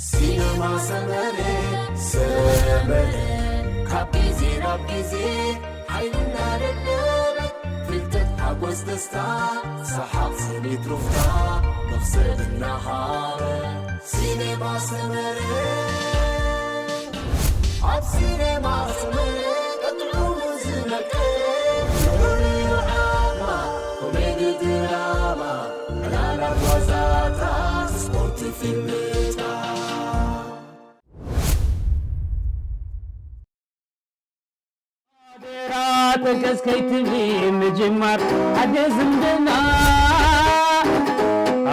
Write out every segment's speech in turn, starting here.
ሲነማ ሰመረ ሰመረ ካብ ግዜ ናብ ግዜ ሓይልና ደለበ ፍልጠት ሓጎስ ደስታ ሰሓቕ ስኒት ሩፍታ መኽሰብ እናሃበ ሲነማ ሰመረ ኣብ ሲነማ ሰመረ ቀጥዑ ዝነቀ ኮሜዲ ድራማ ዕላላት ዋዛታት ስፖርት ፊልምታት ኣደራ ተንቀስ ከይትብሊ ምጅማር ሓደ ዝምድና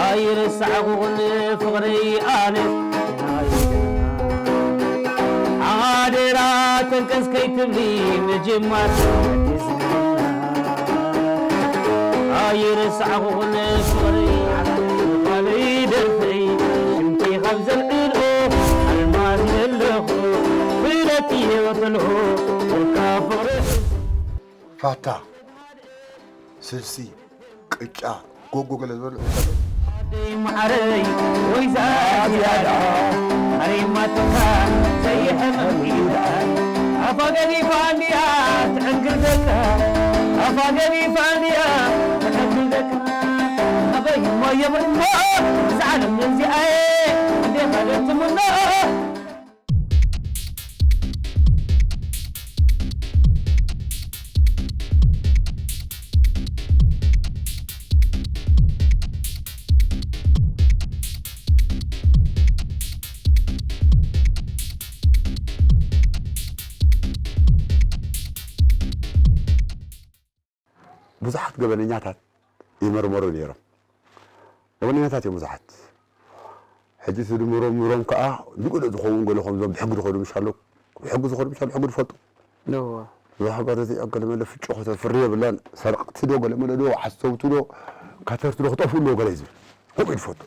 ኣይረሳዕኹን ፍቕረይ ኣነ ኣደራ ተንቀስ ከይትብሊ ምጅማር ሓደ ዝምድና ኣይረሳዕኹን ፍቕረይ ኣነ ደርፈይ ሽምኪ ካብ ዘልዕልኦ ኣልማዝ ዘለኹ ፍለጥ ህይወት ልሆ ወልካ ፍቕሪ ፋታ፣ ስልሲ፣ ቅጫ፣ ጎጎ ገለ ዝበሉ ኣደይ ማዓረይ ወይ ዛያዳ ኣሬማትካ ዘይሕመም ይዳል ኣፋ ገዲፋ እንዲያ ትዕንግር ደካ ኣፋ ገዲፋ እንዲያ ትዕንግር ደካ ኣበይ እሞ የብሎ እዛ ዓለም እዚኣየ እንዴ ካለትምኖ ብዙሓት ገበነኛታት ይምርመሩ ነይሮም። ገበነኛታት እዮም ብዙሓት። ሕጂ እቲ ድምርምሮም ከዓ ንግደ ዝኸውን ገለ ከምዞም ብሕጊ ዝኸዱ ምሻሎ ብሕጊ ዝኸዱ ምሻሎ ሕጊ ዝፈልጡ እዎ ብዙሕ ገለ እዚኦም ገለ መለ ፍጮ ከተፍሪ የብላን ሰረቕቲ ዶ ገለ መለ ዶ ሓሰውቲ ዶ ካተርቲ ዶ ክጠፍኡ ኣለዎ ገለ እዩ ዝብል ከምኡ እዩ ዝፈልጡ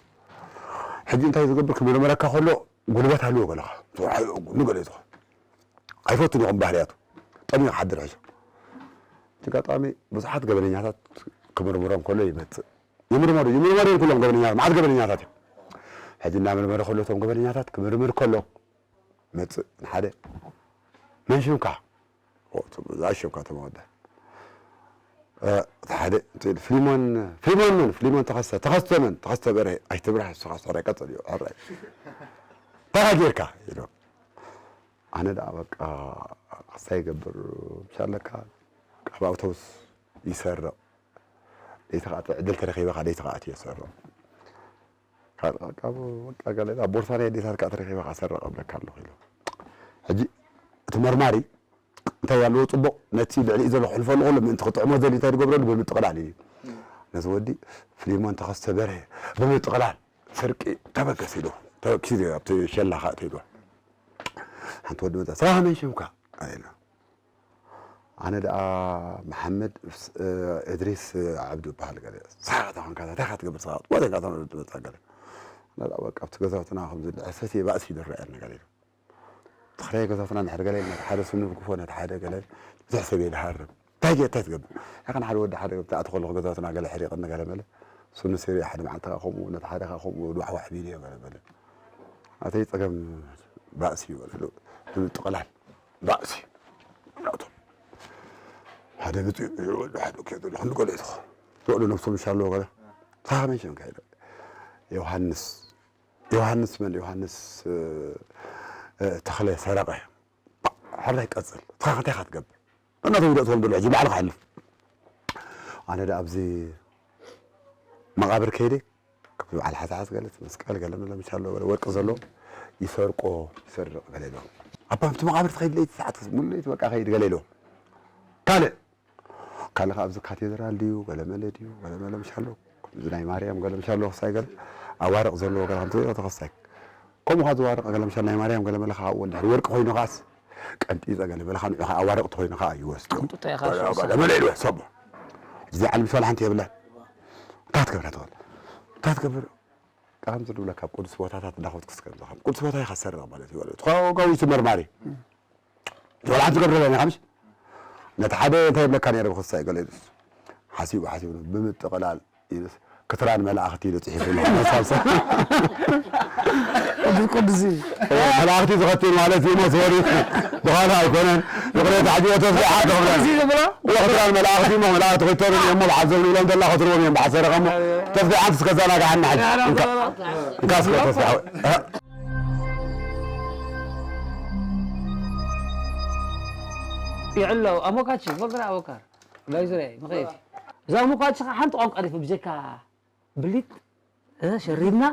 ሕጂ እንታይ ዝገብር ክምርመረካ ከሎ ጉልበት ኣለዎ ገለኻ ንገለ ዝኸ ኣይፈቱን ይኹን ባህርያቱ ጠሚዩ ክሓድር ሕጂ እቲ ኣጋጣሚ ብዙሓት ገበነኛታት ክምርምሮም ከሎ ይመፅእ ይምርመሩ ይምርመሩ እዮም ኩሎም ገበነኛታት መዓት ገበነኛታት እዮም ሕጂ እናመርመረ ከሎ እቶም ገበነኛታት ክምርምር ከሎ መፅእ ንሓደ መን ሽምካ ዝኣሸብካ ተመወደ ሓደ ፍሊሞን ፍሊሞን መን ፍሊሞን ተኸስተ ተኸስተ መን ተኸስተ በረ ኣይትብራህ ንስኻ ስሕራይ ቀፅል እዩ ሕራይ እንታይ ጌርካ ኢሉ ኣነ ደኣ በቃ ክስታይ ይገብር ምሻለካ ካብ ኣውቶቡስ ይሰርቕ ለይቲ ከዓ ዕድል ተረኺበ ከዓ ለይቲ ከዓ እትዮ ይሰርቕ ካብ በቃ ገለ ኣብ ቦርሳ ናይ ኣዴታት ከዓ ተረኺበ ከዓ ሰርቕ እብለካ ኣለኹ ኢሉ ሕጂ እቲ መርማሪ እንታይ ኣለዎ ፅቡቕ ነቲ ልዕሊኡ ዘሎ ክሕልፈሉ ከሎ ምእንቲ ክጥዕሞ ዘድሊ እንታይ ዝገብረሉ ብምጥቕላል እዩ ነዚ ወዲ ፍሊሞን ተኸስተ በርሀ ብምጥቕላል ስርቂ ተበገስ ኢሉ ተበኪሱ ኣብቲ ሸላ ከዓ ተይሉ ሓንቲ ወዲ መፃ ስራሕ መን ሽምካ ኢሉ ኣነ ደኣ መሓመድ እድሪስ ዓብዱ ይበሃል ገለ ሳዕት ኾንካ እንታይ ካ ትገብር ሳዕት ወደጋ ተመልጥ መፃ ገለ በቃ ኣብቲ ገዛውትና ከምዚ ልዕሰት እየ ባእሲ ይደረአኒ ገለ ኢሉ ትኽራይ ገዛውትና እንድሕር ገለ ኢልና ሓደ ስኑ ብክፎ ነቲ ሓደ ገለ ብዙሕ ሰብ እየ ዝሃርም እንታይ ጌ እንታይ ትገብር ያኸን ሓደ ወዲ ሓደ ተኣቲ ከለኹ ገዛውትና ገለ ሕሪቕኒ ገለ መለ ስኑ ሴሪ ሓደ መዓልቲ ከምኡ ነቲ ሓደ ከምኡ ዋሕዋሕ ቢልዮ ገለ በለ ኣተይ ፀገም ባእሲ እዩ በለ ብምጥቕላል ባእሲ ናቶም ሓደ ምፅኡ ሓደ ኬዱ ንገለ ኢትኾ ዝወዱ ነብሶም ይሻለዎ ገለ ሳመን ሽም ከይደ ዮሃንስ ዮሃንስ መን ዮሃንስ ተኽለ ሰረቐ ሕራይ ቀፅል ትኻ እንታይ ኢኻ ትገብር እናተው ይደእትዎም ዘሎ ሕጂ ባዕልኻ ሕልፍ ኣነ ዳ ኣብዚ መቓብር ከይደ ከምዚ በዓል ሓሳሓስ ገለ መስቀል ገለ መለ ምሻሎ ገለ ወርቂ ዘሎ ይሰርቆ ይሰርቕ ገለ ኢሎም ኣባ ኣብቲ መቓብር ትኸይድ ለይቲ ሰዓት ሙሉ ለይቲ በቃ ከይድ ገለ ኢሎም ካልእ ካልእ ከዓ ኣብዚ ካቴድራል ድዩ ገለ መለ ድዩ ገለ መለ ምሻሎ ከምዚ ናይ ማርያም ገለ ምሻሎ ክሳይ ገለ ኣዋርቕ ዘለዎ ገለ ከምትሪኦ ተኸሳይ ከምኡ ከዓ ዝዋርቕ ገለ ምሻሎ ናይ ማርያም ገለ መለ ከዓ ኣብኡ እንድሕር ወርቂ ኮይኑ ከዓስ ቀንጢፀ ገለ በለ ከዓ ንዑ ከዓ ኣዋርቕቲ ኮይኑ ከዓ ይወስዱ ቅንጥጦ ኢኻ ገለ መለ ኢሉ ሰቦ እዚ ዓለም ምሻሎ ሓንቲ የብላን እንታይ ትገብር ትኽእል እንታይ ትገብር ከምዚ ንብለካ ኣብ ቅዱስ ቦታታት እንዳኸድኩ ስከ ቅዱስ ቦታ ኢኻ ትሰርቕ ማለት እዩ ተዋጋዊቲ መርማሪ ወላ ሓንቲ ገብረ ለና ከምሽ ነቲ ሓደ እንታይ ይብለካ ነይረ ብክስታይ ገለ ኢሉስ ሓሲቡ ሓሲቡ ብምጥቕላል ኢሉስ ክትራን መላእኽቲ ኢሉ ጽሒፉ ኣሎ። መሳብ ሰብ። ቅዱስ ቅዱስ እዩ። መላእኽቲ ዝኸትል ማለት እዩ፣ ሞት ወሪድ ዝኾነ ኣይኮነን። ምኽንያቱ ሕጂ ወተስቢሕ ዓዲ ክብለን። እዚ ዝብሎ? ወክትራን መላእኽቲ እሞ መላእኽቲ ክተሩ እዮም፣ እሞ ብሓዘብ ንብሎም ደላ ክትርዎም እዮም፣ ብሓሰረ ከሞ ተስቢሕ ዓንትስ ከዘናግዓና ሕጂ። እንካ፣ እንካ እስከ ተስቢሕ። ይዕሎ፣ ኣሞካቺ፣ ወግራ፣ ወካር። ዳይ ዙሪያ፣ ምኸይቲ። እዛ ኣሞካቺ ኸዓ ሓንቲ ቋንቋ ሪፉ ብጀካ ብሊጥ፣ እ፣ ሸሪብና፣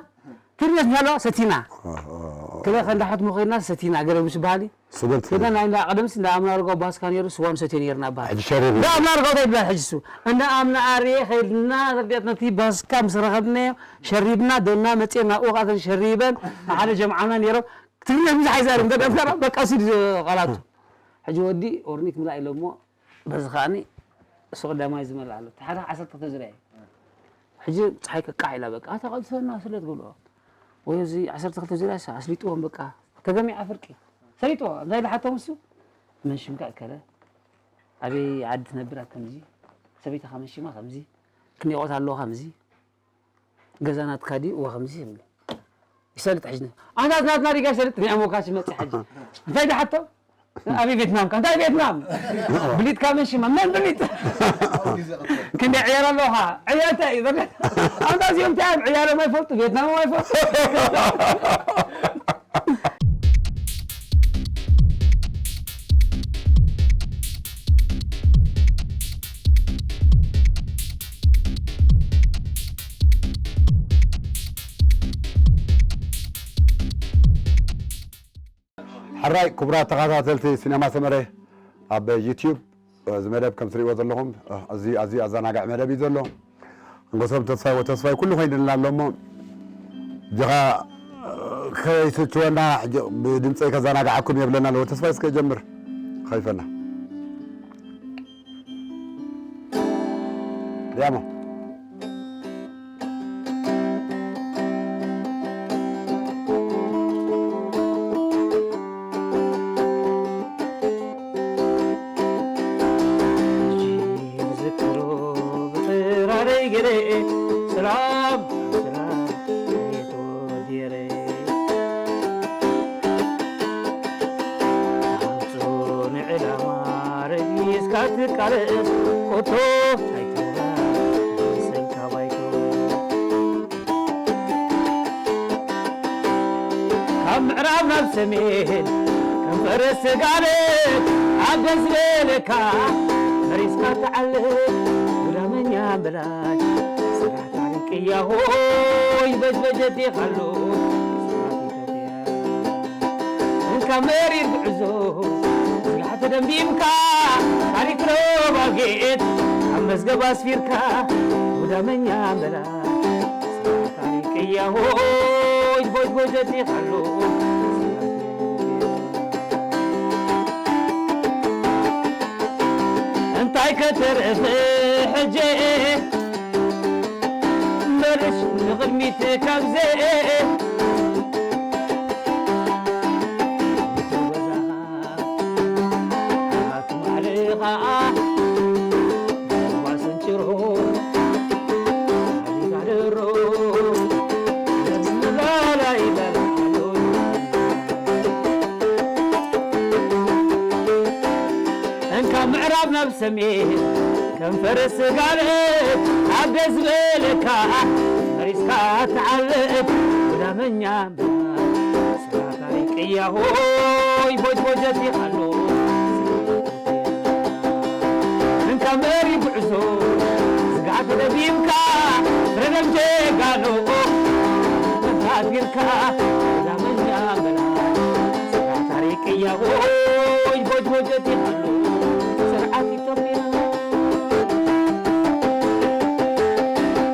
ትርቤት ምስ ኣለዋ ሰቲና። ኦ፣ ኦ፣ ኦ። ገለ ከንዳሓት መኾይና ሰቲና፣ ገለ ምስ በሃሊ። ስብርት። ገለ ናይ እንዳ ቀደምስ እንዳ ኣምና ኣረጋዊ ባስካ ነይሩ፣ ስዋ ንሰትዮ ነይርና በሃል። ሕጂ ሸሪብ። እንዳ ኣምና ኣረጋዊ እንታይ ይበሃል ሕጂ እሱ? እንዳ ኣምና ኣርየ ኸይድና፣ ረዲኣት ነቲ ባስካ ምስ ረኸብናዮ፣ ሸሪብና፣ ደና መጽኤና፣ ኣብኡ ኸኣ እተን ሸሪበን፣ ሓደ ጀምዓና ነይሮም። ትግርኛ ብዙሕ ኣይዛረብን፣ እንተ ደኣ በቃ እሱ እዩ ቃላቱ። ሕጂ ወዲ ኦርኒክ ምላእ ኢሎሞ፣ በዚ ከኣኒ እሱ ቀዳማይ ዝመልእ ኣሎ። እቲ ሓደ ዓሰርተ ክልተ ዙርያ እዩ። ሕጂ ጸሓይ ከቃዕ ኢላ በቃ፣ ኣታ ቀልጥፈና ስለ ትብሎ። ወይ እዚ ዓሰርተ ክልተ ዙርያ ኣስሊጥዎም በቃ፣ ተገሚዓ ፍርቂ። ሰሊጥዎ፣ እንታይ ኢሉ ሓቶም እሱ? መን ሽምካ እከለ? ኣበይ ዓዲ ትነብር? ከምዚ። ሰበይትኻ መን ሽማ? ከምዚ። ክንደይ ቆልዑ ኣለውኻ? ከምዚ። ገዛ ናትካ ድዩ? እወ፣ ከምዚ ይብል። ይሰልጥ ሕጂ ነ-፣ ኣንታ ናትና ዲጋ ይሰልጥ፣ ናይ ኣሞካሲ መጽእ ሕጂ። እንታይ ድሓቶ? ኣበይ ቬትናም ከ? እንታይ ቬትናም? ብሊጥካ መን ሽማ? መን ብሊጥ? ክንደይ ዕያር ኣለውኻ? ዕያር እንታይ እዩ? ኣንታ እዚኦም እንታይ እዮም? ዕያሮም ኣይፈልጡ፣ ቬትናሞም ኣይፈልጡ። ሕራይ ክቡራት ተኸታተልቲ ሲነማ ሰመረ፣ ኣብ ዩትዩብ እዚ መደብ ከም ትሪእዎ ዘለኹም፣ እዚ ኣዝዩ ኣዘናጋዒ መደብ እዩ ዘሎ። ንጎሶም ተስፋይ ወተስፋይ ኩሉ ኮይንልና ኣሎ እሞ፣ እጅኻ ከይትችወና፣ ሕጂ ብድምፀይ ከዘናግዓኩም የብለና ኣለዎ። ተስፋይ እስከ ጀምር፣ ከይፈና። ዲያሞ። ዝክሮ ብጥራረይ ገለ ሰላም፣ ሰላም፣ ቤት ወዲረ። ኣምጹ ንዕላማ ረጊስካ ትቃለስ፣ ኮቶ ኣይትውሃድ፣ ሰልካ ባይቶ። ካብ ምዕራብ ናብ ሰሜን ከም ፈረስ ተጋልብ፣ ኣብ ገዝበለካ መሪስካ ትዓልብ፣ ጉዳመኛ በላሽ ስራሕ ታሪክ ቅያሆ ይበጅበጀት ይኻሉ ስርዓት ኢትዮጵያ። እንካ መሪር ጉዕዞ ዝግሓ ተደምዲምካ፣ ታሪክ ሮባጌት ኣብ መዝገብ ኣስፊርካ፣ ጉዳመኛ በላሽ ስርዓት ታሪክ ቅያሆ ይበጅበጀት ይኻሉ። እንታይ ከተርፍ ሕጂ መርሽ ንቕድሚት ካብዘ ትማዕልኻ ባሰንጭሮ ኣሊጋደሮ ለብዝላላ ይበላሉ። እንካ ምዕራብ ናብ ሰሜን ከም ፈረስ ጋልብ ኣብ ደስ ዝበለካ መሪስካ ትዓልብ ጉዳመኛ እምበር ስራታይ ቅያሆይ ቦጅቦጀት ይኻሉ። እንካ መሪ ጉዕዞ ስጋዕ ተደቢምካ ረደም ጀጋኑ ተታቢርካ ጉዳመኛ እምበር ስራታይ ቅያሆይ ቦጅቦጀት ይኻሉ። ስርዓት ኢትዮጵያ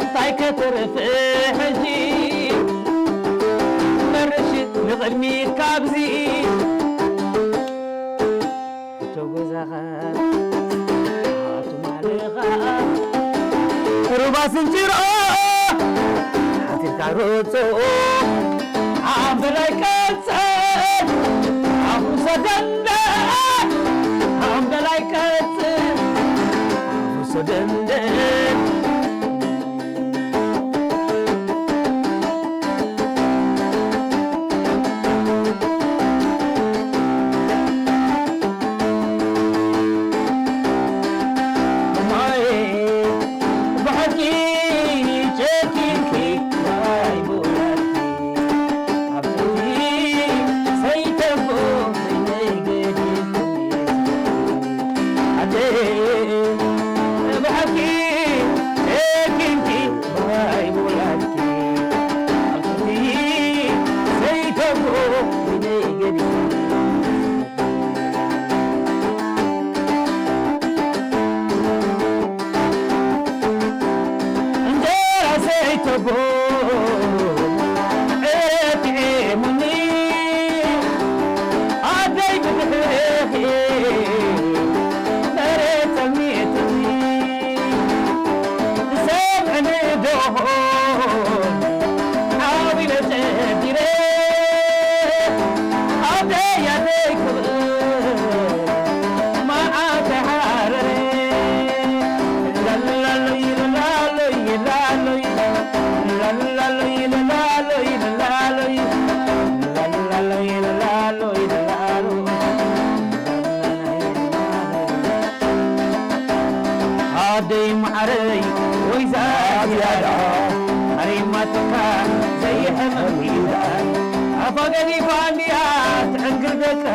እንታይ ከተርፍ ሕጂ መርሽ ንቕድሚት ካብዚ እቶ ገዛኻ ኣቱማልኻ ሩባ ስንጭሮ ሓቲርካ ሮጾ ኣምበላይ ቀጽል ኣፉ ሰደንደ ኣምበላይ ቀጽል ኣፉ ሰደንደ ኣጥዒሙኒ ኣደይ ብድሕሬኺ መሬት ጸሚትኒ ትሰምዕኒ ዶ ሓቢለ ጨዲረ ኣደይ ኣደይ ክብር መዓት ሓረረ ላላሎይ ላላሎይ ላሎይ ላላሎይ ላላሎይ ላላሎይ ላላሎይ ላላሎይ ኣደይ ማዓረይ ወይ ዛዝያዳ ኣሬማትካ ዘይሕመም ኢዳ ኣፋ ገዲፋ እንድያ ትዕንግል ደቃ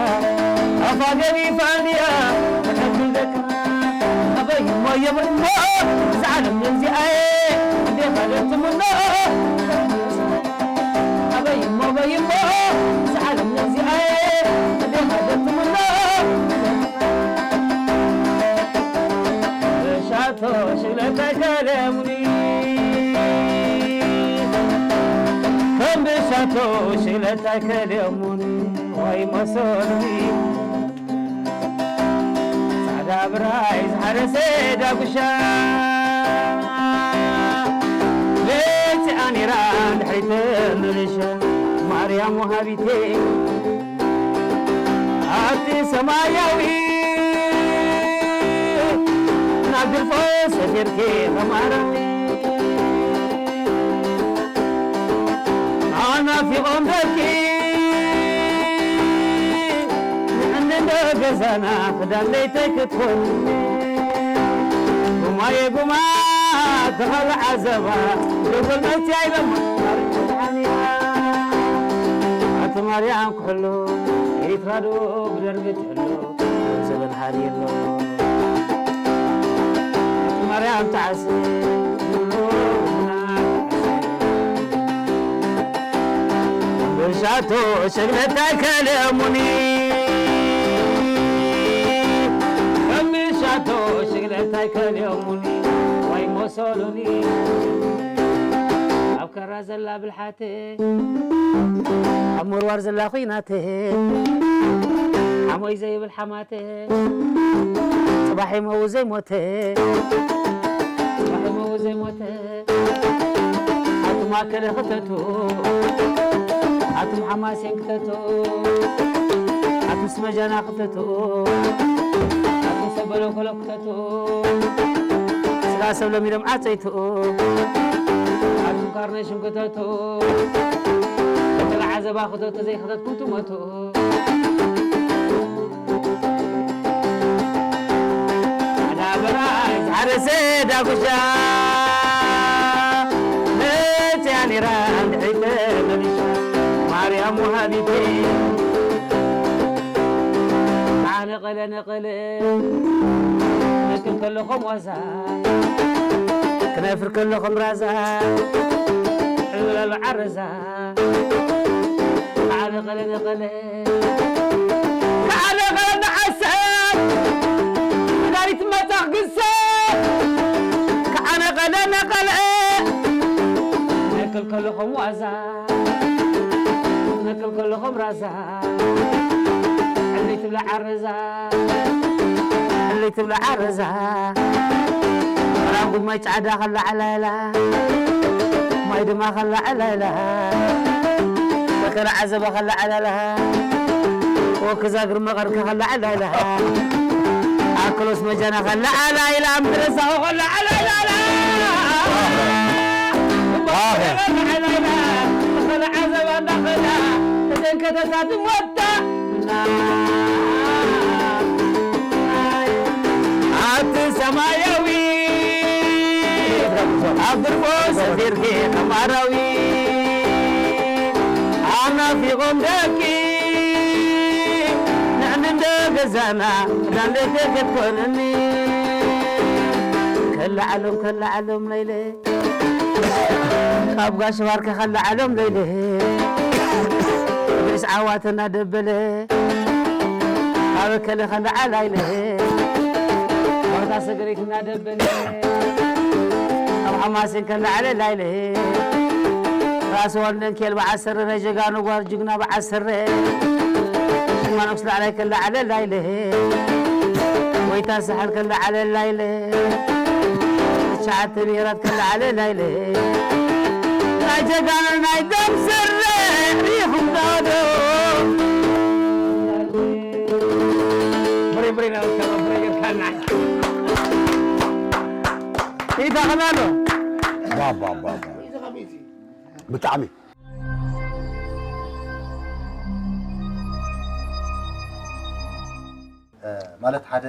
ኣፋ ገዲፋ እንድያ ትዕንግል ደቃ ኣበይ እሞ የብሎ እዛ ዓለም ነዚኣየ እንዴ ካደትምኖ ኣበይ እሞ በይ እሞ እዛ ዓለም ነዚኣየ እንዴ ካደትምኖ ሻቶ ሽግለታ ከለሙኒ ከም ብሻቶ ሽግለታ ከለሙኒ ወይ መሰሉኒ ጻዕዳ ብራይ ዝሓረሰ ዳጉሻ ለይቲ ኣኒራ ድሕሪት ምልሻ ማርያም ወሃቢቴ ኣብቲ ሰማያዊ ናብ ግርፎ ሰፊርኪ ተማራዊ ኣናፊቖም ደቂ ንዕንደ ገዛና ክዳን ለይተይ ክትኮን ጉማየ ጉማ ተኸልዓ ዘባ ደጎል መትያ ኢሎም ኣርኩት ዓንያ ኣቲ ማርያም ክሕሎ ኤሪትራ ዶ ብደርጊ ትሕሎ ዘበን ሓሪ የሎ ኣቲ ማርያም ተዓስ ብሻቶ ሸግለታ ከለሙኒ ብሻቶ ሸግለታ ከለሙኒ ወይ መሰሉኒ ኣብ ከራ ዘላ ብልሓት ኣብ ምርዋር ዘላ ኹናት ሓሞይ ዘይብል ሓማት ጽባሕ ይመው ዘይሞተ ጽባሕ ይመው ዘይሞተ ኣቱም ኣከለ ክተቱ ኣቱም ሓማሴን ክተቱ ኣቱም ስመጃና ክተቱ ኣቱም ሰበለኮሎ ክተቱ ስጋ ሰብ ለሚዶም ዓፀይትኡ ኣቱም ካርነሽም ክተቱ ተለዓዘባ ክተቱ ዘይክተትኩም ትሞቱ ኣዳበራ ዝሓረሰ ዳጉሻ ነትያ ነይራ እንድሕሪተ መሊሻ ማርያም ወሃቢተ ዓነ ቀለ ነቐለ ነክል ከለኹም ዋዛ ክነፍር ከለኹም ራዛ ዕልላሉ ዓረዛ ዓነ ቀለ ነቐለ ከዓለ ኸለና ዓሰብ ነጋሪት መጻኽ ግሰ ከዓነ ኸለና ኸልአ ነክል ከለኹም ዋዛ ነክል ከለኹም ራዛ ዕልይ ትብላ ዓረዛ ዕልይ ትብላ ዓረዛ ራጉድ ማይ ጻዕዳ ኸላ ዓላይላ ማይ ድማ ኸላ ዓላይላ ወከላ ዓዘባ ኸላ ዓላላ ወክዛ ግርመ ቐርከ ኸላ ዓላላ ኣክሎስ መጃና ኸላ ዓላይላ ኣምድረሳኹ ኸላ ዓላይላላ ኸላ ዓዘባ እንዳኸላ ተዘንከተታት ሞታ ኣቲ ሰማያዊ ኣብ ድርቦ ሰፊርኪ ከማራዊ ኣናፊቖም ደቂ ንዕንንደ ገዛና ክዳን ለይተ ክትኮንኒ ከላዓሎም ከላዓሎም ለይለ ካብ ጋሽ ባርከ ከላዓሎም ለይለ ርእስ ዓዋተ እናደበለ ኣብ ከለ ከላዓል ኣይለ ባታ ሰገሪት እናደበለ ኣብ ኣማሲን ከለዓለ ላይለ ራስ ወልደን ኬል በዓል ሰረ ናይ ጀጋኑ ጓር ጅግና በዓል ሰረ ሽማኖስ ላዕላይ ከለዓለ ላይለ ወይታ ሳሕል ከለዓለ ላይለ ትሽዓተ ብሄራት ከለዓለ ላይለ ናይ ጀጋኑ ናይ ደም ሰረ ሪኹም ዳዶ ብሬ ብሬ ናበልካ ብሬ ጌርካና ኢታ ከማሎ ባባ ባባ ብጣዕሚ ማለት ሓደ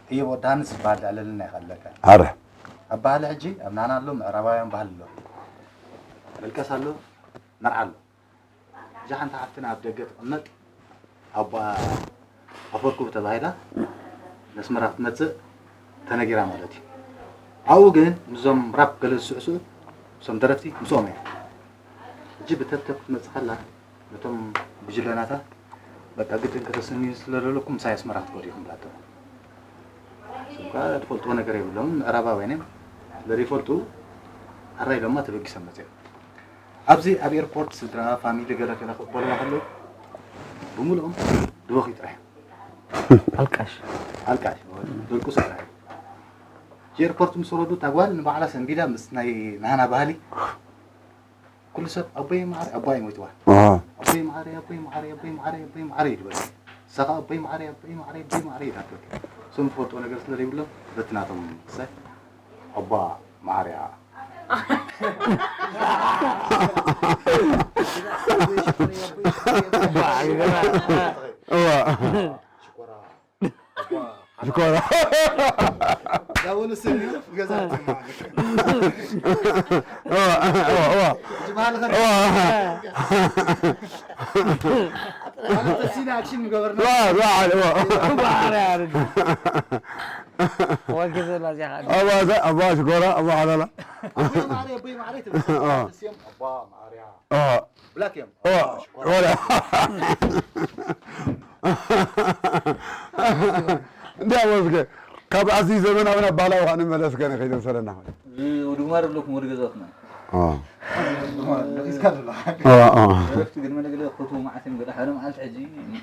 ህየብ ወዲ ሃንስ ዝበሃል ልዕለልና ይኸለካ ኣረ ኣብ ባህሊ ሕጂ ኣብ ናና ኣሎ ምዕራባውያን ባህሊ ኣሎ መልቀስ ኣሎ መርዓ ኣሎ እዛ ሓንቲ ሓፍትና ኣብ ደገ ትቕመጥ ኣባ ኣፈርኩብ ተባሂላ ነስመራ ክትመፅእ ተነጊራ ማለት እዩ ኣብኡ ግን ምስዞም ራፕ ገለ ዝስዕስዑ እሶም ደረፍቲ ምስኦም እዮም ሕጂ ብተብተብ ክትመፅእ ከላ ነቶም ብጅለናታ በቃ ግድን ከተሰንዩ ስለዘለኩም ምሳይ ኣስመራ ክትከዱ ኢኹም ብላቶም እሶም ከዓ ትፈልጥዎ ነገር የብሎም ምዕራባውያን እዮም ስለዘይፈልጡ ኣራይ ሎማ ተበጊሶም መፅኦም ኣብዚ ኣብ ኤርፖርት ስድራ ፋሚሊ ገለ ገለ ክበልዋ ከለዉ ብምልኦም ድበኽዩ ጥራሕ እዮም ኣልቃሽ ኣልቃሽ ደልቁስ ጥራሕ እዮም ኤርፖርት ምስ ወረዱ እታ ጓል ንባዕላ ሰንቢዳ ምስ ናይ ናህና ባህሊ ኩሉ ሰብ ኣቦይ መዓረ ኣቦይ ሞይትዋ ኣቦይ መዓረ ኣቦይ መዓረ ኣቦይ መዓረ ኣቦይ መዓረ ይድበል ሰኻ ኣቦይ መዓረ ኣቦይ መዓረ ኣቦይ መዓረ ይዳበል እሶም ዝፈልጥዎ ነገር ስለ ዘይብሎም በቲ ናቶም ክሳይ ኣባ ማርያ ሽኮራ ሽኮራ ዳወሉ ስኒ ገዛ ኣባ ሽኮራ ኣባ ሓላላ ብላክ እዮም ሽኮራ እንዲያ ወዝገ ካብ ኣዝዩ ዘመናዊ ናብ ባህላዊ ከዓ ንመለስ ገ ንኸይደ ሰለና ወዲ ጉማር ኣለኩም ወዲ ገዛትና ረፍቲ ግን መለገለ ኮቱ መዓት እዮም ገለ ሓደ መዓልቲ ሕጂ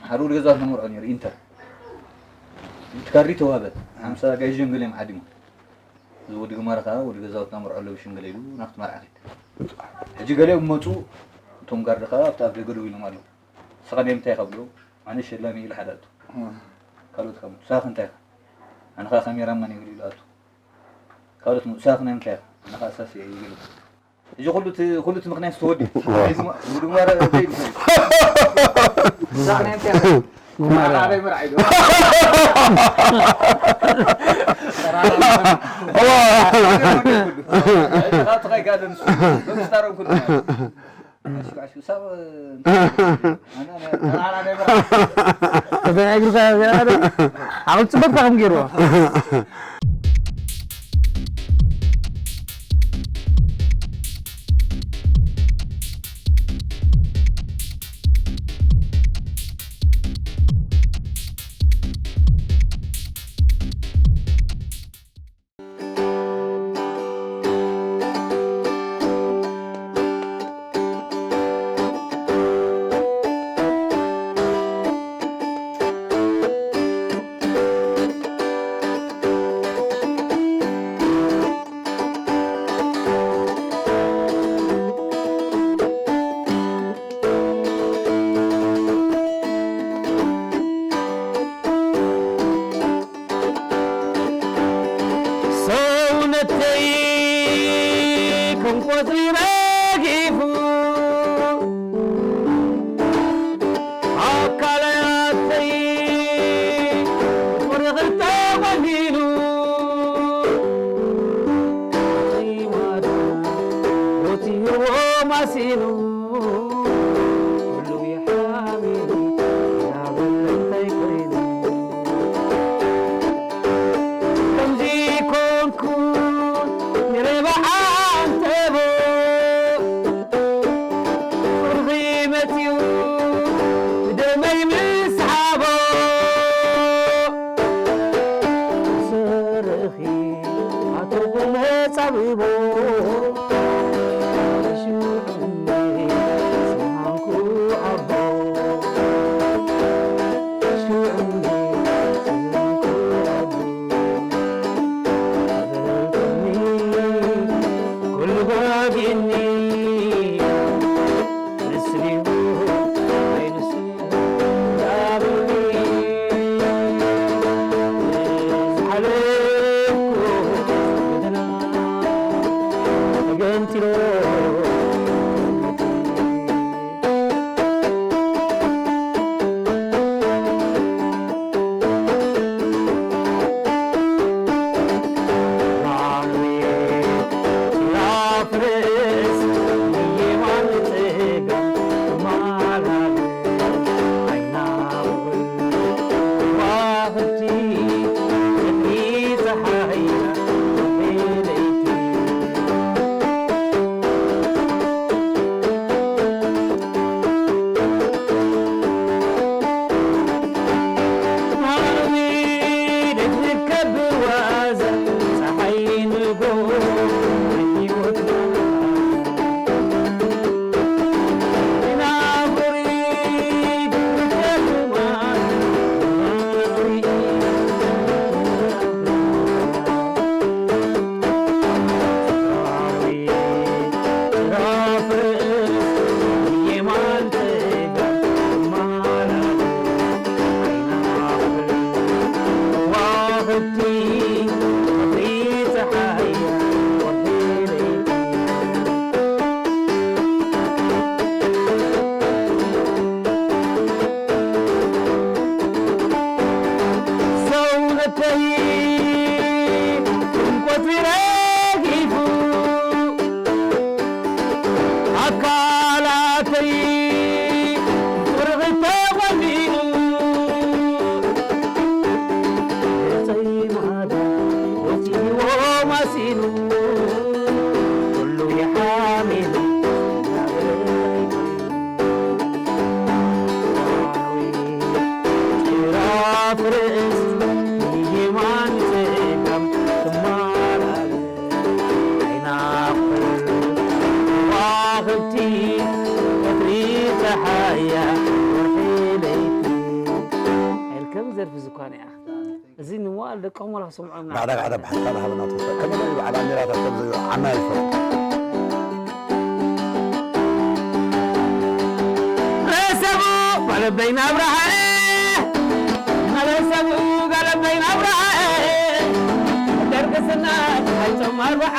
ሓደ ወዲ ገዛትና መርዖ ነሩ ኢንተር ካሪ ተዋበ ሓምሳ ጋይዥም ገለ ዓዲሞ እዚ ወዲ ግማረ ከዓ ወዲ ገዛውትና መርዖ ኣለብሽን ገለ ኢሉ ናብቲ መርዓ ከይድ ሕጂ ገሊኦም መፁ እቶም ጋርድ ከዓ ኣብቲ ኣብ ደገ ደው ኢሎም ኣለዉ ንስኻ ናይ ምንታይ ካብ ብሎ ኣነ ሸላሚ ኢለ ሓደ ኣቱ ካልኦት ካብ ሳኽ እንታይ ኢኻ ኣነ ከዓ ካሜራ ማን ይብል ኢሉ ኣቱ ካልኦት መፁ ሳኽ ናይ ምንታይ ኢኻ ኣነ ከዓ ሳፍ እየ ይብል እዚ ኩሉ እቲ ኩሉ እቲ ምኽንያት ዝተወዲ እዚ ማ- ውድማረ ዘይሉ ሳኽ ናይ ምንታይ ኢኻ ኣነ ኣበይ መርዓ ኢሉ ተዘናጊርካ ዓቕሊ ፅበት ካኹም ገይርዎ ኣካላተይ ፍቕርኺ ተቖሊኡ፣ ገጸይ ማዕዳ ወጺእዎ ማሲኑ፣ ኩሉ ይሓሚሉ። ጭራፍ ርእስ ንየማን ጸጋም ትመላለስ። ኣይናፍር ከዋኽብቲ ቀትሪ ጸሓያ ወርሒ ለይቲ። ኢልከም ዘርፊ ዝኳነ እያ። እዚ ንመዋእል ደቅኹም ዋላ ክሰምዖም ኢና። ጋዕዳ ጋዕዳ ብሓታ ሃበና ተስፋ። ከመይ በዓል ኣሜራታት ከም ዝዓና ይፈ። ረሰቡ ጋለበይና ኣብርሃ፣ ረሰቡ ጋለበይና ኣብርሃ፣ ደርግስና ሓይቶም ኣርባዓ፣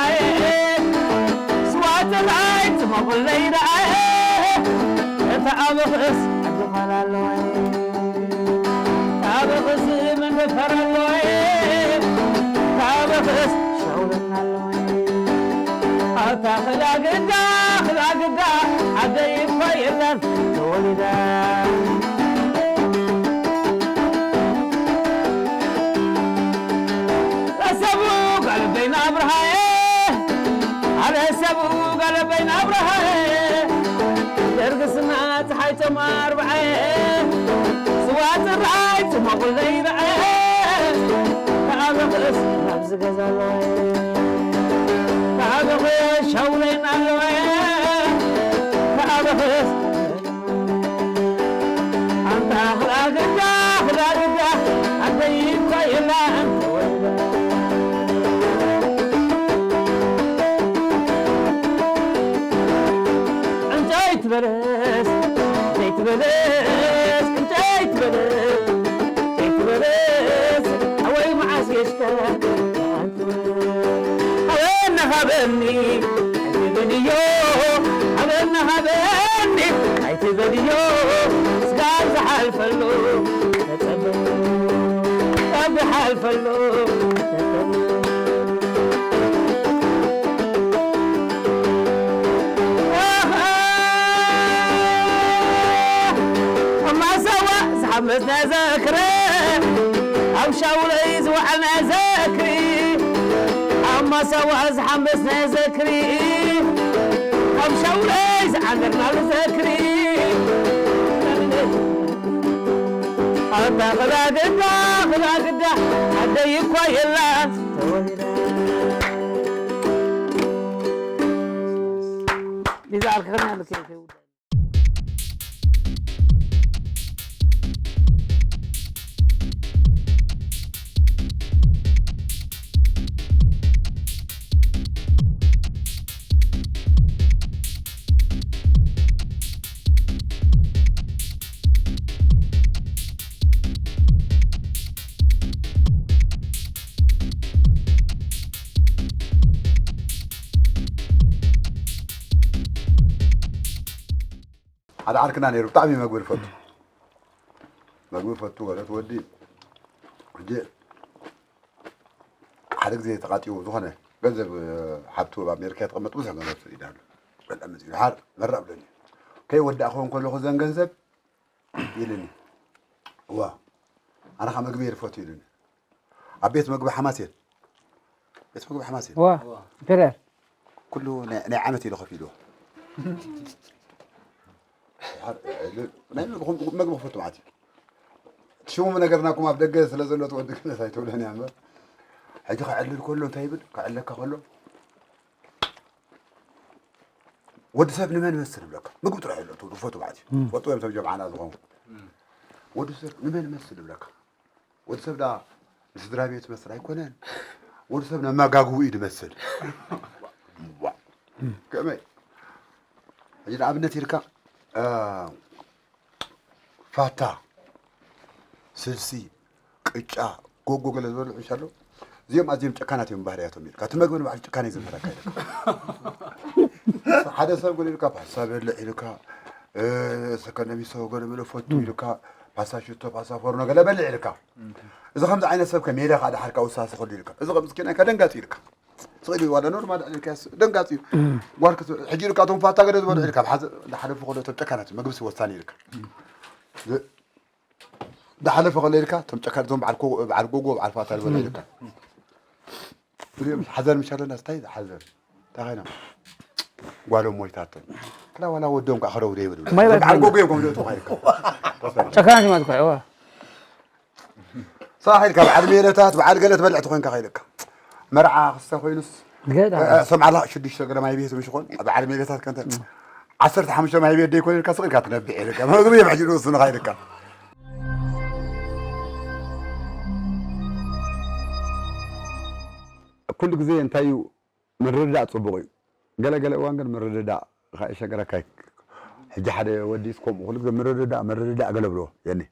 ስዋት ራይ ትመቑለይ ደኣ፣ እታ ኣበኽስ ዓዲ ኻላ ኣለዋ። ታበኽስ መንደፈር ኣለዋየ፣ ታበኽስ ሻውለና ኣለዋየ። ኣብታ ኽላግዳ፣ ኽላግዳ ዓደይ እኳ የላን ተወሊዳ። ረሰቡ ጋለበይና ኣብርሃየ፣ ኣረ ሰቡ ጋለበይና ኣብርሃየ። ደርግስና ፀሓይ ቶም ኣርብዐ፣ ስዋ ፅራይ ፅሞቑለይ ረዐ። ተኣበኽስ ናብዚ ገዛ ኣለወ፣ ተኣበኽስ ሸውለይና ኣለወ፣ ተኣበኽስ ኣንታ ኽላግዳ ኽላግዳ ኣደይ እኳ የላን ተወልዳ። ዕንጨይቲ በለስ፣ ዕንጨይቲ በለስ፣ ዕንጨይቲ በለስ፣ ዕንጨይቲ በለስ፣ ኣወይ መዓስ ጌሽካ ኣበና ሃበኒ ኣይትበድዮ፣ ኣበና ሃበኒ ኣይትበድዮ፣ ስጋብ ዝሓልፈሉ ተጸበ፣ ስጋብ ዝሓልፈሉ ተጸበ። ኣሃ፣ ኣብ ማሰዋ ዝሓመስ ናይ ዘክረ፣ ኣብ ሻውለይ ዝወዓል ናይ ዘክሪ፣ ኣብ ማሰዋ ዝሓመስ ናይ ዘክሪ፣ ኣብ ሻውለይ ዝዓንደርናሉ ዘክሪ። ኣታ ኽላግዳ፣ ኽላግዳ፣ ዓደይ እኳ የላን ተወሊዳ። ሊዛ ኣልክኸኒ ኣለኪ። ሓደ ዓርክና ነይሩ፣ ብጣዕሚ መግቢ ዝፈቱ፣ መግቢ ዝፈቱ ወለት ወዲ። ሕጂ ሓደ ግዜ ተቓጢቡ፣ ዝኾነ ገንዘብ፣ እ፣ ሓብቱ ኣብ ኣሜሪካ የተቐመጡ ብዙሕ ገንዘብ ሰዲዳ ኣሎ። በጣም መፂኡ፣ ድሓር መራ ብለኒ። ከይወዳእክዎ እንከለኹ ዘን ገንዘብ ኢሉኒ። እዋ፣ ኣነ ኸዓ መግቢ እየ ዝፈቱ ኢሉኒ። ኣብ ቤት መግቢ ሓማሴን፣ ቤት መግቢ ሓማሴን። እዋ፣ ኢምፔርያል። ኩሉ ናይ፣ ናይ ዓመት ኢሉ ከፊልዎ። ናይ መግቢ፣ መግቢ ክፈቱ ማለት እዩ። ሽሙ ነገርናኩም ኣብ ደገ ስለ ዘሎ ትወዲ ክነስ ኣይትብለን እያ እምበር። ሕጂ ከዕልል ከሎ እንታይ ይብል? ከዕለካ ከሎ፣ "ወዲ ሰብ ንመን መስል?" ይብለካ። ምግቢ ጥራሕ የሎ፣ ትብሉ ፈቱ ማለት እዩ። እም። ፈቱ እዮም ሰብ ጀምዓና ዝኾኑ። እም። "ወዲ ሰብ ንመን መስል?" ይብለካ። ወዲ ሰብ ደኣ ንስድራ ቤት መስል ኣይኮነን። ወዲ ሰብ ነመጋግቡ እዩ ዝመስል። ዋ። ከመይ? ሕጂ ንኣብነት ኢልካ፣ እ፣ ፋታ፣ ስልሲ፣ ቅጫ፣ ጎጎ ገለ ዝበሉ ዕሽ ኣለዉ። እዚኦም ኣዝዮም ጨካናት እዮም ባህርያቶም ኢልካ። እቲ መግቢ ንባዕሉ ጭካነ እዩ ዘምሕረካ ኢልካ። ሓደ ሰብ ገለ ኢልካ፣ ፓስታ በልዕ ኢልካ፣ እ፣ ሰከንደ ሚሶ ገለ መለ ፈቱ ኢልካ፣ ፓስታ ሽቶ፣ ፓስታ ፎርኖ ገለ በልዕ ኢልካ። እዚ ከምዚ ዓይነት ሰብ ከ ሜዳ ከኣ ደሓር ካብ ውሳሰ ከሉ ኢልካ። እዚ ከምዚ ኬና ኢልካ ደንጋጺ ኢልካ። ስቕ ኢሉ ዋላ ኖርማል ኢልካስ ደንጋጽ እዩ። ጓል ክስ-፣ ሕጂ ኢልካ እቶም ፋታ ገለ ዝበልዑ ኢልካ፣ ብሓዘ-፣ እንዳሓለፉ ከሎ እቶም ጨካናት መግብሲ ወሳኒ ኢልካ። ዝ-፣ እንዳሓለፈ ከሎ ኢልካ፣ እቶም ጨካናት፣ እቶም በዓል ኮ-፣ በዓል ጎጎ፣ በዓል ፋታ ዝበልዑ ኢልካ። እዚኦም ሓዘን ምሽ ኣለና፣ ስታይ ዝሓዘን። እንታይ ኮይኖም? ጓሎም ሞይታቶም። ክላ ዋላ ወዶም ከዓ ክረው ደይብሉ። ማይ በዓል ባይትዘን። ጎጎ እዮም ከምኡ ዝእትዉ ኢልካ። ጨካናት እዮም ኣትኳ፣ እዋ። ሳሕ ኢልካ በዓል ሜለታት፣ በዓል ገለ ትበልዕ ተኾይንካ ከይልካ። መርዓ ክስተ ኮይኑስ፣ ገዳ። እ፣ እ፣ ሰምዓላ ሽዱሽተ ገለ ማይ ቤት ምሽ ኾን፣ በዓል ሜለታት ከንተ፣ ዓሰርተ ሓሙሽተ ማይ ቤት ደይኮነ ኢልካ ስቕ ኢልካ ትነብዕ ኢልካ። መግቢ እዮም ሕጂ ዝወስኑኻ ኢልካ። ኩሉ ግዜ እንታይ እዩ ምርድዳእ ጽቡቕ እዩ። ገለ ገለ እዋን ግን ምርድዳእ ከኣ ይሸግረካ እዩ። ሕጂ ሓደ ወዲ ከምኡ ኩሉ ግዜ ምርድዳእ፣ ምርድዳእ ገለ ብሎ የኒ።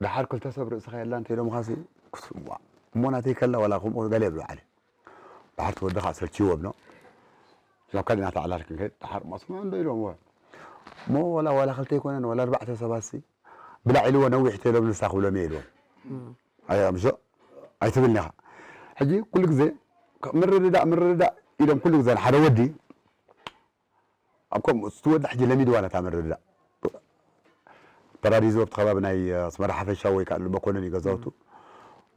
ደሓር ክልተ ሰብ ርእስኻ የላ እንተ ኢሎምኻሲ፣ ክትስምዖ። እሞ ናተይ ከላ ዋላ ከምኡ ገለ ይብሉ ዓሊ። ደሓር እቲ ወዲ ኸዓ ሰልችይዎ ብሎ። ናብ ካልእ ናታ ዕላል ክንከይድ፣ ደሓር ማስኖ እንዶ ኢሎምዎ። እሞ ዋላ፣ ዋላ ክልተ ኣይኮነን፣ ዋላ ኣርባዕተ ሰባትሲ፣ ብላዕ ኢልዎ ነዊሕ ተኢሎም ንሳ ክብሎም እየ ኢልዎም። እም። ኣይ፣ ኣምሾ፣ ኣይትብልኒ ኢኻ። ሕጂ ኩሉ ግዜ፣ ምርድዳእ፣ ምርድዳእ ኢሎም ኩሉ ግዜ ንሓደ ወዲ፣ ኣብ ከምኡ፣ እቲ ወዲ ሕጂ ለሚድዋ ነታ ምርድዳእ። ፓራዲዞ ኣብቲ ከባቢ ናይ ኣስመራ ሓፈሻ ወይ ከዓ መኮነን እዩ ገዛውቱ።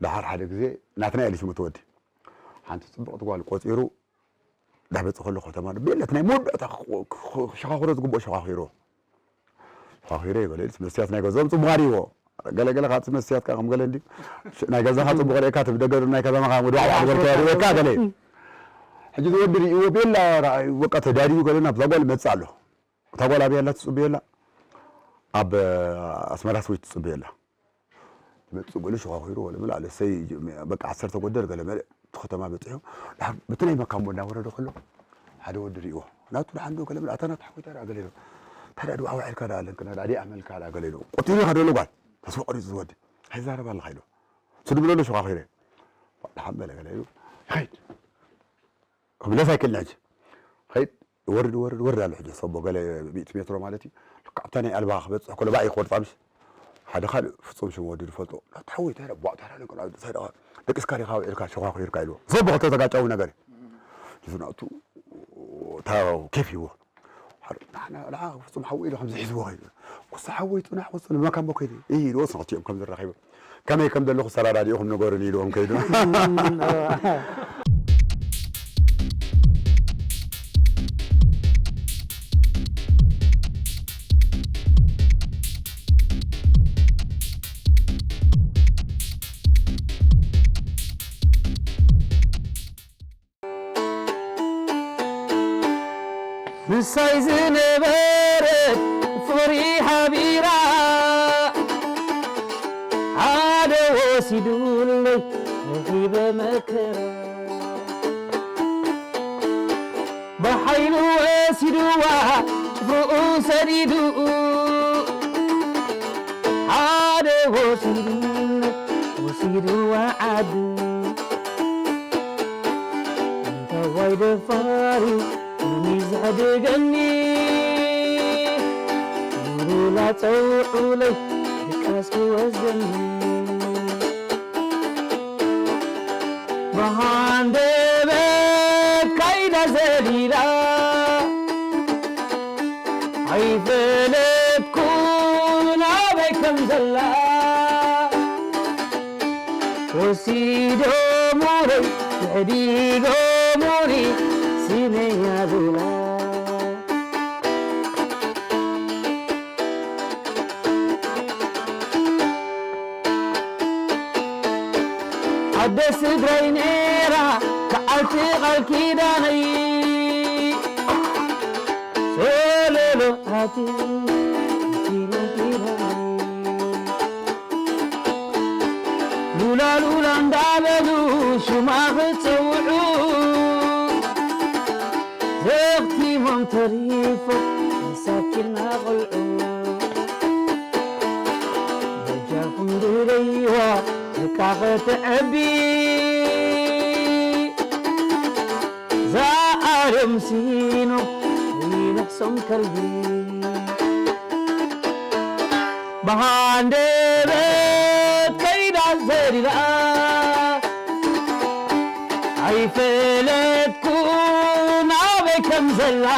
ደሓር ሓደ ግዜ ናትና ኢሉ ሽሙ እቲ ወዲ። ሓንቲ ጽብቕቲ ጓል ቆጺሩ፣ ዳበጽ ከሎ ከተማ ቤለት ናይ መወዳእታ ክ-፣ ክ-፣ ክ-፣ ሸኻኽሮ ዝግብኦ ሸኻኺሮ። ሸኻኺሮ ይበለ ኢሉ፣ መስትያት ናይ ገዛኦም ጽቡቕ ኣርእይዎ። ገለ ገለ ካብቲ መስትያት ከዓ ከም ገለ እንዲ፣ ሽ-፣ ናይ ገዛኻ ጽቡቕ ርእየካ፣ እቲ ብደገ ናይ ከተማኻ ወዲ ዋዕዋዕ ዝበልካዮ ርእየካ ገለ። ሕጂ ዝወዲ ርእይዎ ቤላ ራ-፣ በቃ ተዳልዩ ገለ ናብዛ ጓል ይመጽእ ኣሎ። እታ ጓል ኣበይ ኣላ ትጽበዮ ኣላ? ኣብ ኣስመራ ስዊት ትጽበዮ ኣላ። ይመጽእ ገለ ሸዃኺሩ ገለ ምልእ ኣለ። እሰይ በቃ ዓሰርተ ጎደል ገለ መለ እቲ ከተማ በጺሑ። ድሓር በቲ ናይ መካምቦ እናወረደ ከሎ ሓደ ወዲ ርእይዎ። ናቱ ደሓን ዶ ገለ ምልእ ኣታ ናቱ ሓወይ ታዲያ ገለ ኢሉ። ታዲያ ድዋ ዋዒልካ ደኣ ኣለንክና ደኣ ዲኣ መልካ ደኣ ገለ ኢሉ። ቆቲሉ ኢኻ ደሎ ጓል። ተስፋ ቆሪጹ ዝወዲ። ኣይዛረብ ኣለኻ ኢሉ። ስድብለሉ ሸዃኺረ። ደሓን በለ ገለ ኢሉ። ይኸይድ። ክምለስ ኣይክእልን ሕጂ። ኸይድ፣ ወርድ፣ ወርድ፣ ወርድ ኣሎ ሕጂ። ሰቦ ገለ ሚእቲ ሜትሮ ማለት እዩ። ልክዕ ኣብታ ናይ ኣልባ ክበጽሕ ከሎ፣ ባእ ይኸወድ ጻምሽ። ሓደ ካልእ ፍጹም ሽም ወዲ ዝፈልጦ። "ላታ ሓወይ፣ እንታይ ደኣ ቧዕ፣ እንታይ ደኣ ነገር፣ እንታይ ደኣ ደቂስካ ዲኻ ውዒልካ፣ ሸዃኺርካ?" ኢልዎ። ሰቦ ክልተ ተጋጨው ነገር እዩ። ንሱ ናቱ፣ እታ ኬፍ ይዎ። ሓደ፣ ንዓና፣ ንዓ ፍጹም ሓወይ ኢሉ ከምዚ ሒዝዎ ኸይዱ። "ኩሳ ሓወይ፣ ጽናሕ፣ ወጽእ፣ ንመካምቦ ከይዱ." ኢሂ፣ ኢልዎ፣ ንሱ ክልቲኦም ከም ዝራኸቡ። ከመይ ከም ዘለኹ ሰራዳዲኡኹም ንገሩኒ ኢልዎም ከይዱ። ምሳይ ዝነበረት ፍቕሪ ሓቢራ፣ ሓደ ወሲዱለይ ረኺበ መከራ። ብሓይሉ ወሲድዋ ጭፍርኡ ሰዲዱ፣ ሓደ ወሲዱለይ ወሲድዋ ዓዱ። እንታዋይ ደፋሪ መን እዩ ዘሕድገኒ? ሙሉላ ጸውዑለይ ድቃስ ክወስደኒ። ብሃንደበት ካይዳ ዘሊላ ኣይፈለጥኩን ኣበይ ከም ዘላ። ወሲዶሙለይ ኣሕዲጎሙኒ ስመያ ሉላ። ኣደ ስድራይ ነይራ፣ በዓልቲ ቃል ኪዳነይ። ሶሎሎ ኣትዩ፣ ኣትዩ ኪዳነይ። ሉላ ሉላ እንዳበሉ ሽማ ክጸውዑ፣ ዘኽቲሞም ተሪፎም መሳኪና ቆልዑ። በጃኹም ግደይዋ፣ ደቃ ኸትዐቢ። ዛኣርም ሲኖ ይነሕሶም ከልቢ። ብሃንደበት ከይዳ ዘሊላ፣ ኣይፈ ላ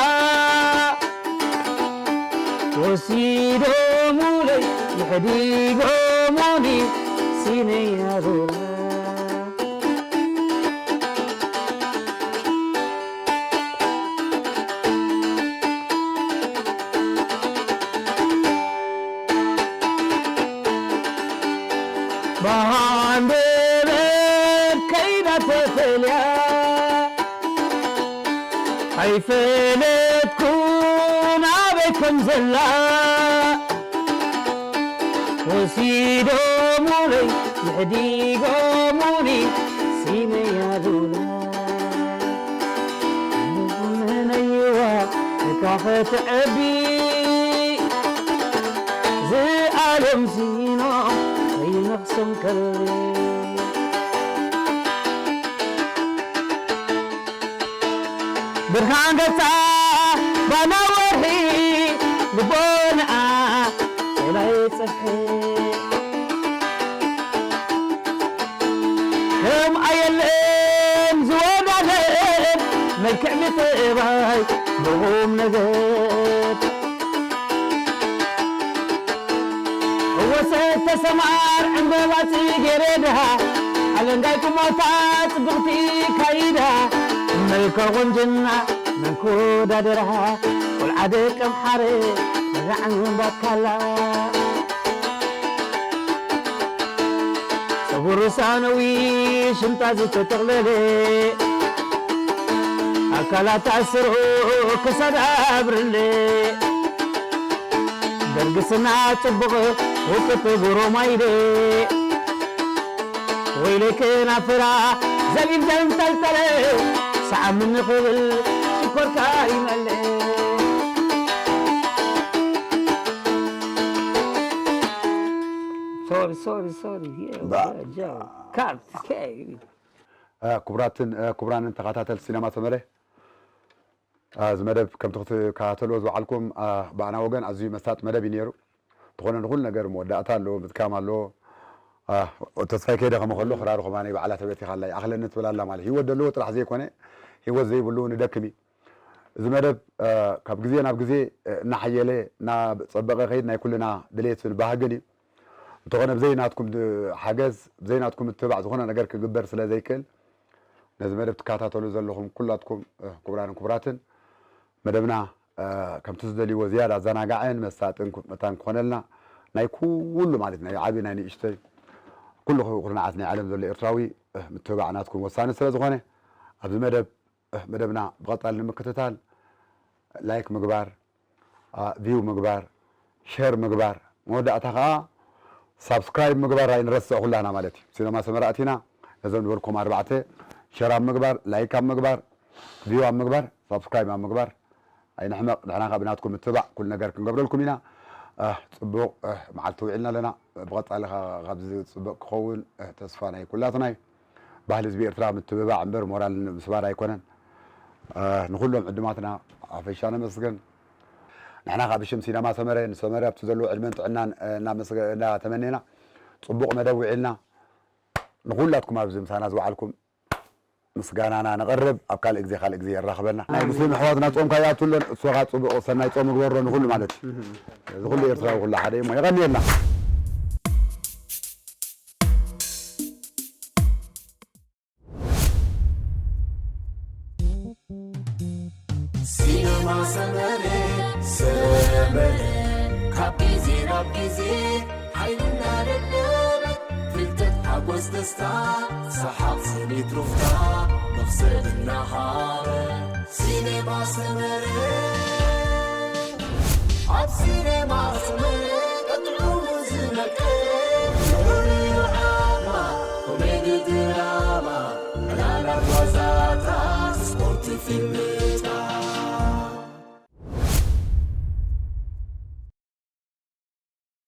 ወሲዶሙለይ ይሕዲጎሙኒ ሲነይ ኣሉላ። ብሃንደበት ከይዳ ተፈልያ ኣይፈለጥኩን ኣበይ ከም ዘላ። ወሲዶሙለይ ይሕዲጎሙኒ ሲነይ ኣሉላ። ነይዋ እታ ኸትዐቢ ዝኣለም ሲኖ ከይነኽሶም ከልቢ። ብርሃን ገጻ ባና ወርሒ ልቦናኣ ሌላይ ጽፍሒ። ከም ኣየለን ዝወዳደር መልክዕ ምጥባይ ብቑም ነገር። እወ ሰተሰማር ዕምበባ ጽጌረዳ፣ ኣለንጋይ ቁመታ ጽብቕቲ ካይዳ፣ መልከ ቁንጅና መንኮዳደራ፣ ቆልዓ ደቀምሓረ ረጋዕ ምንባካላ። ጸጉሪ ሳነዊ ሽንጣ ዝተጠቕለለ፣ ኣካላት ኣስሩ ክሳድ ኣብርለ፣ ደርግስና ጽቡቕ ውቅጥ ጉሮማይለ፣ ወይለይ ከናፍራ ዘቢብ ዘንጠልጠለ፣ ሰዓም ንኽብል ሽኮርካ ይመልእ። Sorry, sorry, sorry. Yeah, ባ- yeah, yeah. Cut. Okay. እ፣ ክቡራትን፣ እ፣ ክቡራንን ተኸታተልቲ ሲነማ ሰመረ፣ እ፣ እዚ መደብ ከምቲ ክትከታተልዎ ዝወዓልኩም፣ እ፣ ብኣና ወገን ኣዝዩ መሳጢ መደብ እዩ ነይሩ። እንተኾነ ንኹሉ ነገር መወዳእታ ኣለዎ፣ ምድካም ኣለዎ። እ፣ ተስፋይ ከይደኸመ ከሎ ክራሩ ከማነይ ባዕላ ተበቲኻላ፣ ይኣኽለኒ ትብል ኣላ ማለት። ህይወት ዘለዎ ጥራሕ ዘይኮነ፣ ህይወት ዘይብሉ እውን ይደክም እዩ። እዚ መደብ፣ እ፣ ካብ ግዜ ናብ ግዜ፣ እ፣ እናሓየለ፣ እናጸበቐ ከይድ ናይ ኩልና ድሌትን ባህግን እዩ። እንተኾነ ብዘይ ናትኩም ድ-፣ ሓገዝ፣ ብዘይ ናትኩም ምትብባዕ ዝኾነ ነገር ክግበር ስለ ዘይክእል፣ ነዚ መደብ ትከታተሉ ዘለኹም ኩላትኩም፣ እ፣ ክቡራንን ክቡራትን፣ መደብና፣ እ፣ ከምቲ ዝደልይዎ ዝያዳ ኣዘናጋዕን መሳጥን ኩ-፣ መታን ክኾነልና ናይ ኩሉ ማለት ናይ ዓቢ ናይ ንእሽተይ ኩሉ ኩርናዓት ናይ ዓለም ዘሎ ኤርትራዊ፣ እ፣ ምትብባዕ ናትኩም ወሳኒ ስለ ዝኾነ ኣብዚ መደብ እ፣ መደብና ብቐጻሊ ንምክትታል ላይክ ምግባር፣ አ፣ ቪው ምግባር፣ ሸር ምግባር፣ መወዳእታ ከኣ ሳብስክራይብ ምግባር ኣይንረስዕ ኩላና ማለት እዩ። ሲነማ ሰመራ ኣቲና ነዞም ዝበልኩም ኣርባዕተ ሸር ኣብ ምግባር፣ ላይክ ኣብ ምግባር፣ ቪው ኣብ ምግባር፣ ሳብስክራይብ ኣብ ምግባር ኣይንሕመቕ። ንሕና ካብ ናትኩም ምትባዕ ኩሉ ነገር ክንገብረልኩም ኢና። እ፣ ጽቡቕ፣ እ፣ መዓልቲ ውዒልና ኣለና። ብቐጻሊ ከኣ ካብዚ ጽቡቕ ክኸውን፣ እ፣ ተስፋ ናይ ኩላትና እዩ። ባህሊ ህዝቢ ኤርትራ ምትብባዕ እምበር ሞራል ምስባር ኣይኮነን። እ፣ ንኹሎም ዕድማትና ሓፈሻ ነመስግን። ንሕና ካብ ብሽም ሲነማ ሰመረ ንሰመረ ኣብቲ ዘለዎ ዕድመን ጥዕናን፣ እ፣ እናመስገ-፣ እናተመኔና ጽቡቕ መደብ ውዒልና ንኹላትኩም ኣብዚ ምሳና ዝወዓልኩም ምስጋናና ነቕርብ። ኣብ ካልእ ግዜ ካልእ ግዜ የራኽበና። ናይ ኣሜን። ሙስሊም ኣሕዋትና ጾም ካይኣቱ ኣሎን እሱ ኸኣ ጽቡቕ ሰናይ ጾም ይግበሮ ንኹሉ ማለት እዩ። እዚ ኩሉ ኤርትራዊ ኩሉ ሓደ እዩ እሞ የቐንየልና። ሲነማ ሰመረ፣ ሰመረ፣ ካብ ግዜ ናብ ግዜ ሓይሊ እናደለበ፣ ፍልጠት፣ ሓጎስ፣ ደስታ፣ ሰሓቕ፣ ስኒት፣ ሩፍታ፣ መኽሰብ እናሃበ፣ ሲነማ ሰመረ። ኣብ ሲነማ ሰመረ ቀጥዑ ዝነቀ፣ ፍሉይ ዓማ፣ ኮሜዲ፣ ድራማ፣ ዕላላት፣ ዋዛታት፣ ስፖርት፣ ፊልም፣